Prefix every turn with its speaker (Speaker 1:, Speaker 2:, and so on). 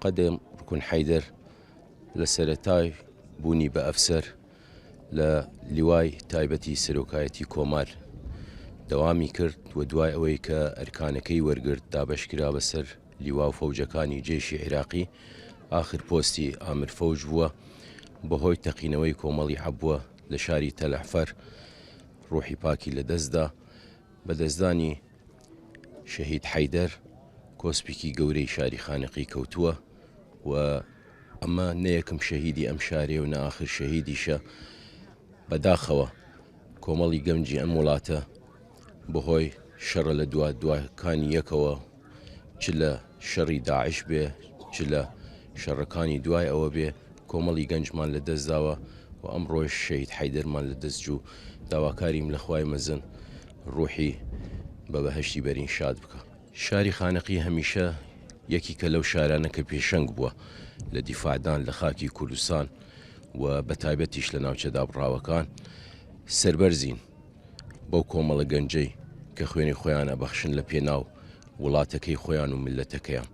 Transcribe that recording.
Speaker 1: موقەدەم ڕوکن حەیدەر لە سەرەتای بوونی بە ئەفسەر لە لیوای تایبەتی سەرۆکایەتی کۆمار دەوامی کرد و دوای ئەوەی کە ئەرکانەکەی وەرگرت دابەشکرا بەسەر لیوا و فەوجەکانی جەیشی عیراقی ئاخر پۆستی ئامر فەوج بووە بەهۆی تەقینەوەی کۆمەڵی عەبوە لە شاری تەلەعفەر ڕوحی پاکی لەدەستدا بەدەستدانی شەهید حەیدەر کۆسپێکی گەورەی شاری خانەقی کەوتووە و ئەمە نە یەکەم شەهیدی ئەم شارەیە و نە ئاخر شەهیدیشە. بەداخەوە کۆمەڵی گەنجی ئەم وڵاتە بەهۆی شەڕە لە دوا دواکانی یەکەوە چ لە شەڕی داعش بێ چ لە شەڕەکانی دوای ئەوە بێ کۆمەڵی گەنجمان لە دەست داوە و ئەمڕۆش شەهید حەیدەرمان لە دەست جوو. داواکاریم لە خوای مەزن ڕوحی بە بەهەشتی بەرین شاد بکا. شاری خانەقی هەمیشە یەکیکە لەو شارانە کە پێشەنگ بووە لە دیفاعدان لە خاکی کوردستان و بە تایبەتیش لە ناوچە دابڕاوەکان. سەربەرزین بەو کۆمەڵە گەنجەی کە خوێنی خۆیان ئەبەخشن لە پێناو وڵاتەکەی خۆیان و میللەتەکەیان.